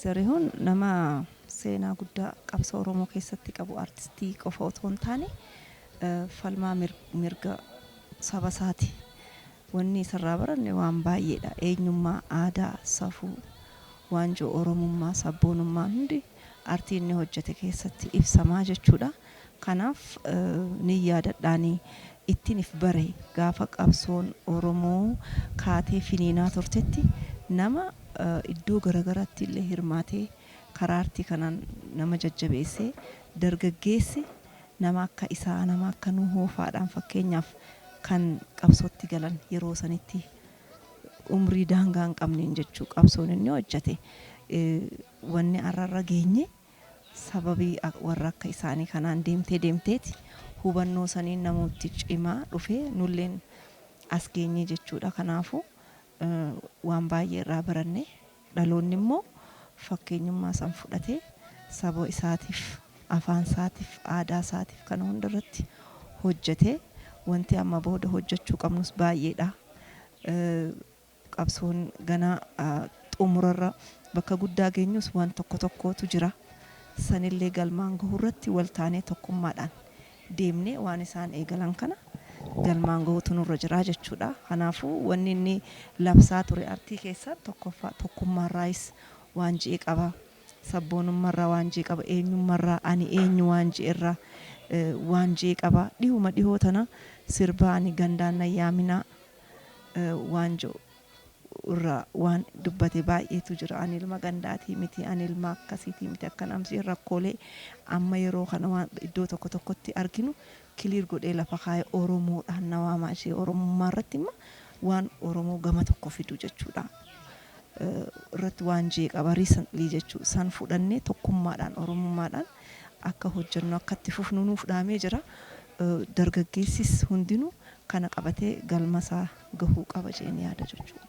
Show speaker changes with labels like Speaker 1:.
Speaker 1: Zarihuun nama seenaa guddaa qabsoo Oromoo keessatti qabu, artistii qofa otoo hin taane falmaa mirga saba isaati. Wanni isarraa baranne waan baay'eedha. Eenyummaa, aadaa, safuu, waan jiru Oromummaa, sabboonummaan hundi artii inni hojjete keessatti ibsamaa jechuudha. Kanaaf ni yaadadhaanii ittiin if bare gaafa qabsoon Oromoo kaatee finiinaa turtetti nama iddoo garagaraatti illee hirmaatee karaa artii kanaan nama jajjabeessee, dargaggeessi nama akka isaa, nama akka Nuhoo faadhaan fakkeenyaaf kan qabsootti galan yeroo sanitti umrii daangaa hin qabneen jechuu qabsoon inni hojjete, wanni har'arra geenye sababii warra akka isaanii kanaan deemtee deemteeti hubannoo saniin namooti cimaa dhufee nulleen as geenye jechuudha. Kanaafuu waan baay'ee irraa baranne, dhaloonni immoo fakkeenyummaa san fudhatee saba isaatiif, afaan isaatiif, aadaa isaatiif kana hunda irratti hojjetee, wanti amma booda hojjechuu qabnus baay'eedha. Qabsoon ganaa xumurarra bakka guddaa geenyus waan tokko tokkotu jira. Sanillee galmaan gahuu irratti wal taanee tokkummaadhaan deemnee waan isaan eegalan kana galmaan gahuutu nurra jira jechuudha. Kanaafuu wanni inni labsaa ture artii keessaan tokkoffaa tokkummaarraayis waan ji'e qaba. Sabboonummaarraa waan ji'e qaba. Eenyummaarraa, ani eenyu waan ji'erraa waan ji'e qaba. Dhihuma dhihoo tana sirba ani gandaan na yaaminaa waan ji'u irraa waan dubbate baay'eetu jira. Ani ilma gandaatii miti, ani ilma akkasiitii miti, akka namsi rakkoolee amma yeroo kana waan iddoo tokko tokkotti arginu clear godhee lafa kaa'ee Oromoodhaan na waamaa ishee Oromummaa irratti immoo waan Oromoo gama tokko fidu jechuudha. Irratti waan jee qaba recently jechuu, san fudhannee tokkummaadhaan Oromummaadhaan akka hojjennu, akka itti fufnu nuuf dhaamee jira. Dargaggeessis hundinuu kana qabatee galma isaa gahuu qaba jeen yaada jechuudha.